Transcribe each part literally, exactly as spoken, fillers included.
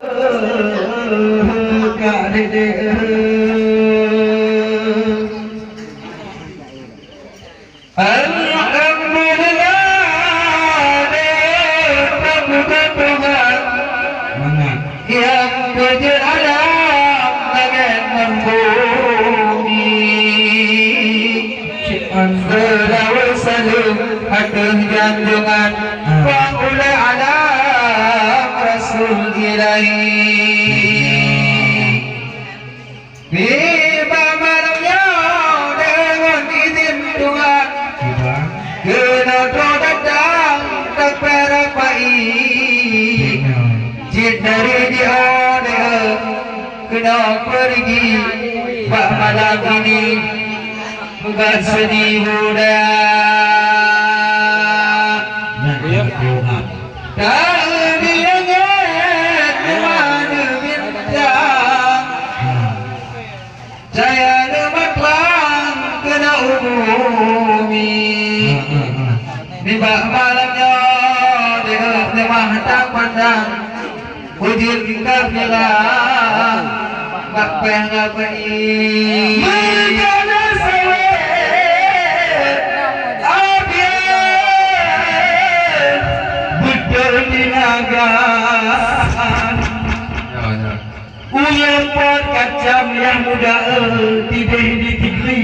Alhamdulillah, Tuhan. Mangat. Nyang beujeuet alam langét ngon bumi. Seulaweuet saleuem ateueh junjungan Panghulu Alam Rasul Ilahi. Nibak malam nyoe deungon idhin Tuhan, keunoe droe datang tapeurampai. Cit dari di Odeue keunoe peurgi bak malam ini, bukan seudi muda. Nyan keuh. Teubiet-biet meunan bintang, cahya leumaklang keunoe u bumi. Nibak malam nyoe, deuh leumah tapandang, ujeuen ka viral bak péng ramé. Meujana sawét, abiet beutôi di naga. Ya, ya. Uroe pot kacam nyang muda, eh, tideh di tigri.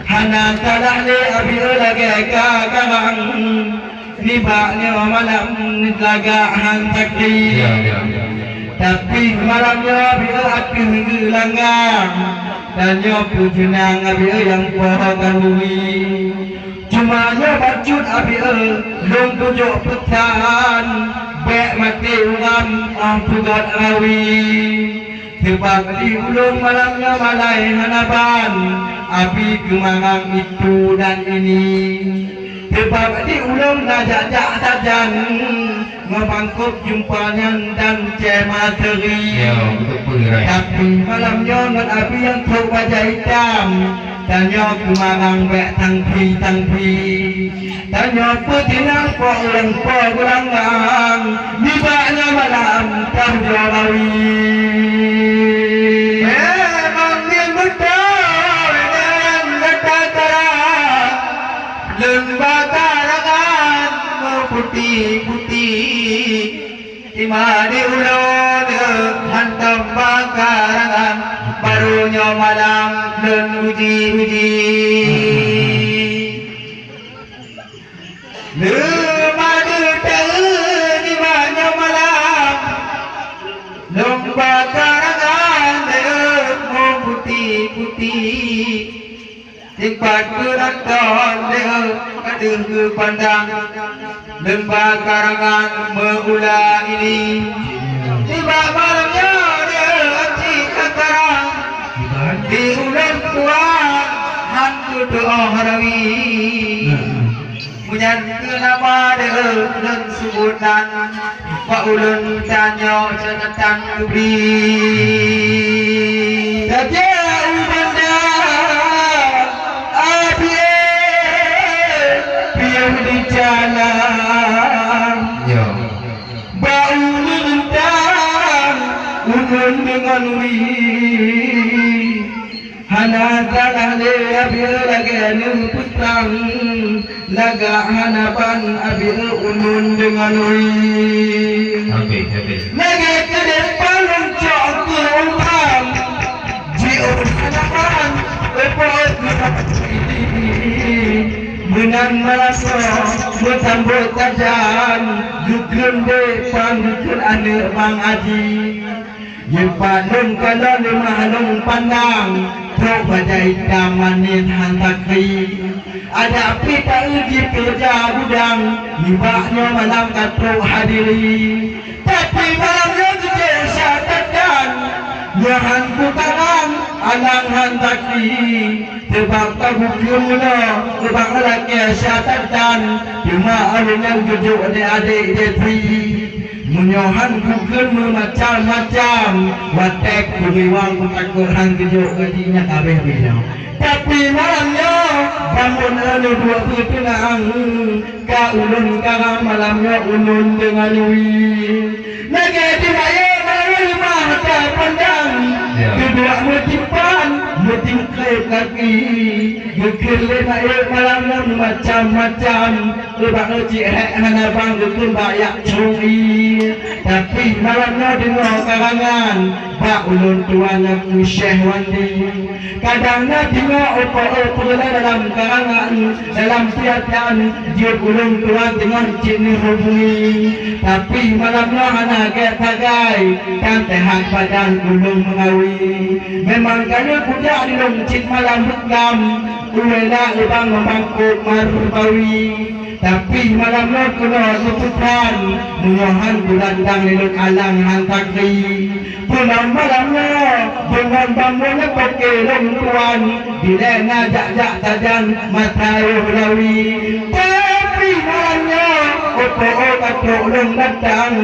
Hana salah lé abiet lagèe ka garang. Nibak nyoe malam lagak han sakét. Ya, ya, ya, ya. Tapi malam nyoe abiet ateueh geulanggang. Dan nyoe peujeunang abiet nyang poh kanduri. Cuma nyoe bacut abiet lôn kujok peusan, bèk maté uram 'oh peugöt rawi. Sabab di ulôn malam nyoe malai hana ban, abi keumarang itu dan ini. Sabab di ulôn na jak-jak sajan, ngon bangkôb jumpa nyan dan cema seuri. Ya, beutôi peue, Rai. Tapi malam nyoe ngon abi nyang trok bajèe itam, tanyoe keumarang bèk tangpi-tangpi. Tanyoe peutinang po ureueng po geulang-lang, nibak nyoe malam tahujoe rawi. Memang nyan beutôi nyan gata kara, lôn bakarangan meuputi-puti. Teuma di ulôn hantom bakarangan, barô nyoe malam lôn uji-uji. Leumah deuh taeu nibak nyoe malam, lôn bakarangan deuh meuputi-puti. Dipat peunonton deuh ka deuh geupandang, lôn bakarangan meu-ula ini. Nibak malam nyoe deuh aci kakarang, di ulôn kuat han kutu'oh rawi. Meunyan keuh nama deuh lôn seubut nan, bak ulôn tanyoe catatan geubri. Saja u banda abiet piôh di jalan. Ya. Bak ulôn tan ulôn deungon wi. Hana salah lé abiet lagèe neupeutrang, lagak hana ban abiet ulôn deungon wi. Habéh, habéh. Lagèe keudéh palong cok keu umpam, jiôh hana ban, eupôt meunan meurasoe meusambot sajan, geukheun dék pan geukheun aneuk Bang Aji. Jipat lôn kalon leumah lôn pandang, trok bajèe itam manis han sakri. Adak pih taeu jih keureuja gudang, nibak nyoe malam ka trok hadiri. Tapi malam nyoe jijak syedara, nyoe han kukarang, alang han sakri. Sabab ka bukeueng meunoe, ubak lakèe syedara, teuma awaknyan geujok lé adék Jeffrey. Meunyoe han kukheun meumacam-macam, watèe kuriwang kutakot han geujok keu jih nyan habéh binoe. Tapi malam nyoe, Bangon anu dua peuteunang, ka ulôn karang malam nyoe ulôn deungon wie. Lagèe di rayeuk malam mata pandang, ya, keudua meutimpan, meutingkléb kaki. Geukheun lé rayeuk malam nyoe macam-macam. Ubak cit hék hana bang geukheun bak yak cong ie. Tapi malam nyoe deungoe karangan bak ulôn tuan nyang keu Syekh Wandi. Kadang na deungoe upo-upo peureulèe dalam karangan, dalam piatan, jeuet ulôn tuan deungon cit neuhubungi. Tapi malam nyoe hana gèt sagai, tan seuhat badan ulôn meungawi. Memang ka lheueh kujak di lôn cit malam beuklam, uwela ubang meumangkok marbawi. Tapi malam nyoe keunoe geupeusan, meunyoe han kulandang lé lôn alang han takri. Pulang malam nyoe, deungon bangon nyoe pake lôn tuan, dilèe na jak-jak sajan mata yoh rawi. Tapi malam nyoe, upo-upo ka trok lôn datang,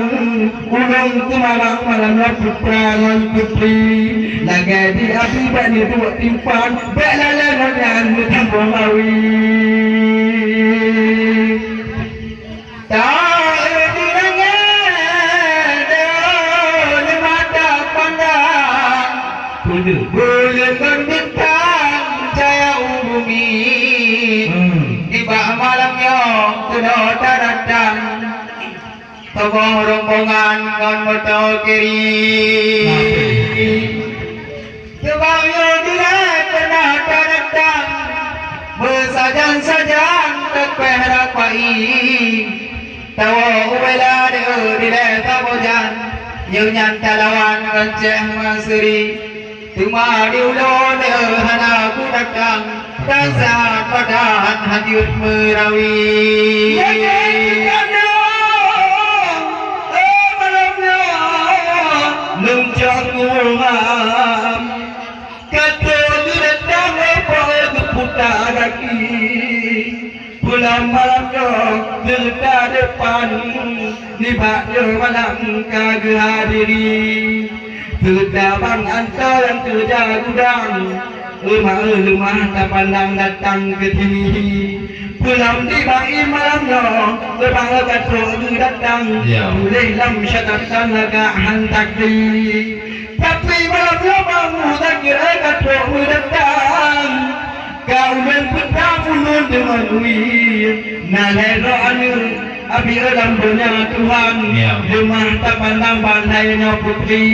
ulôn teumarang malam nyoe putra ngon putri. Lagèe di abi bak neuduek timphan, bèk lalèe ngon nyan meutamong awi. Taeu di langèt, di mata pandang, buleuen ngon bintang cahya u bumi. Hmm. Nibak malam nyoe keunoe tadatang. Saboh rombongan ngon moto kiri. Sabab nyoe dilèe pernah tadatang, meusajan-sajan teupeh rapai. Tawoe ubela dilèe saboh jan, nyoe nyan talawan ngon Syekh Mansuri. Teuma di ulôn hana kudatang, dan saat padan hanjeuet meurawi. Ya, ya, ya, ya. Eh, malam nyoe, lôn cok ngurang. Ka trok geudatang, eh, po geuputa gaki. Pulang malam nyoe, geureuta depan, nibak nyoe malam ka geuhadiri. Teutabang antoe nyang keureuja gudang, leumah-leumah tapandang datang keu sini. Pulang di bak ié malam nyoe, leumah ka trok geudatang, ya, tuléh lam syatatan lagak han takri. Tapi malam nyoe bang muzakir ka trok meudatang. Ka ulôn peugah ulôn deungon wie, na lhèe droe aneuk abi lam donya Tuhan, ya, leumah tapandang bantai nyoe putri.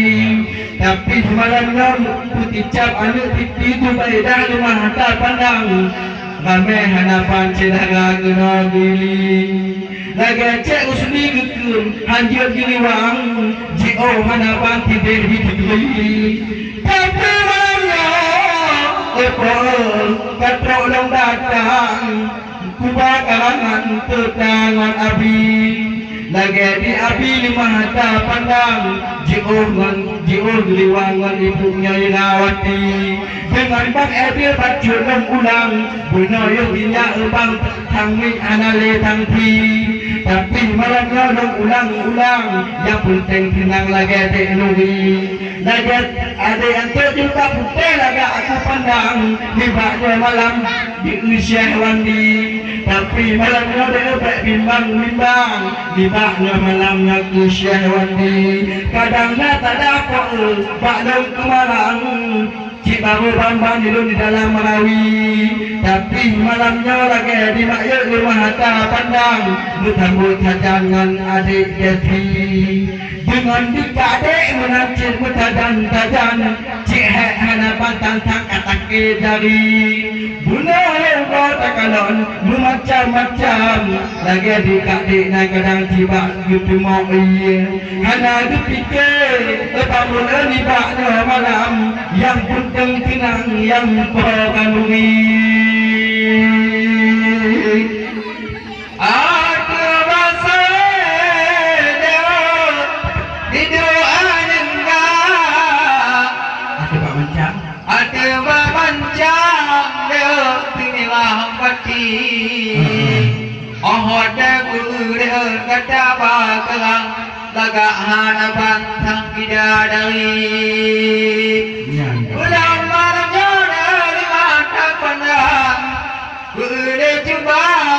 Ya. Tapi malam nyoe peuticap aneuk Siti Zubaidah leumah tapandang, ramè hana ban syedara keunoe geuli. Lagèe Cék Rusdi geukheun, hanjeuet geuliwang, jiôh hana ban sideh jituri. Tapi malam nyoe, eh, Paul, ka trok lôn datang, kuba karangan teutangon abi. Lagèe di abi leumah tapandang, jiôh ngon, jiôh geuliwang ngon ibu nyoe Irawati. Deungon ban édé bacut lôn ulang, bunoe yoh inyak ubang tangmik hana lé tangti. Tapi malam nyoe lôn ulang-ulang, nyang peunteng teunang lagèe Cék Nuri. Lagèe adé antok jilbab putéh lagak aku pandang, nibak nyoe malam di Syekh Wandi. Tapi malam nyoe deuh bèk bimbang-bimbang, nibak nyoe malam nyoe keu Syekh Wandi. Kadang na tada po bak lôn keumarang, cit barô ban-ban di lôn di dalam rawi. Tapi malam nyoe lagèe di mak yeuek leumah tapandang, meusambot sajan ngon adék Desi. Deungon dika adék meunan cit meusajan-sajan, cit hék hana ban tantang ka takée jari. Bunoe lôn goe takalon meumacam-macam, lagèe dika adék na kadang cibak geuteumok ie. Hana geupike, teuka buleuen nibak nyoe malam, nyang peunteng teunang nyang po kandungi. Ateueh basa deuh, di doa nyang ka. Ateueh bak mancang. Ateueh bak mancang deuh, teumilah pati. Hmm. Oh, watèe gurèe gata ba keulang, lagak hana ban sang bidadari. Nyan. Bulan malam nyoe dari mata pandang,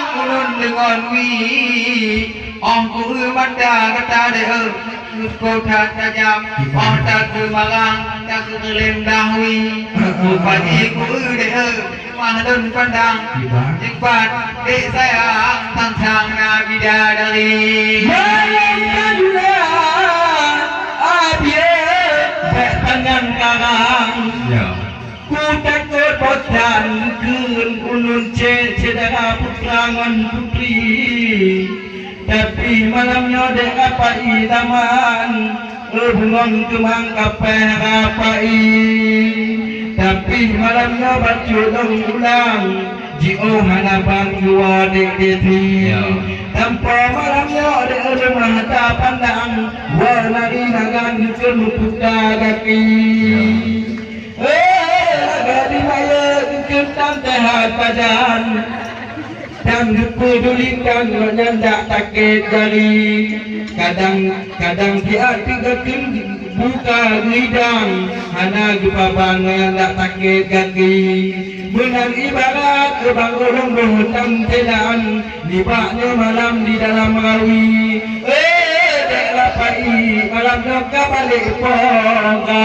Ulôn deungon wie, 'oh kueu mata gata deuh, meukeusut that tajam, 'oh takeumarang, takeukeulém dahwi. Rupajih kueu deuh, teuma lôn pandang, jipat dek sayang sang-sang na bidadari. Malam ka jula, abieu, bèk panyang karang. Ya. Kutakot bosan kheun ulôn cit syedara putra ngon putri. Tapi malam nyoe dek rapai taman, eh, bungong keumang kapéh rapai. Tapi malam nyoe bacut lôn ulang, jiôh hana ban geuwoe dek Desi. Ya. Tanpa malam nyoe dek rumoh tapandang, woe nari nagan keu meuputa gaki. Ya. Eh, lagèe di rayeuk keutan teuhat pajan, dan geupeuduli tan ngon nyan dak takét jari. Kadang, kadang siat teuk geukeun buka geudang, hana geupaban ngon nyan dak takét gaki. Meunan ibarat keu bang ureueng boh tam telan, nibak nyoe malam di dalam rawi. Eh, dek rapai, malam nyoe ka balek po ka.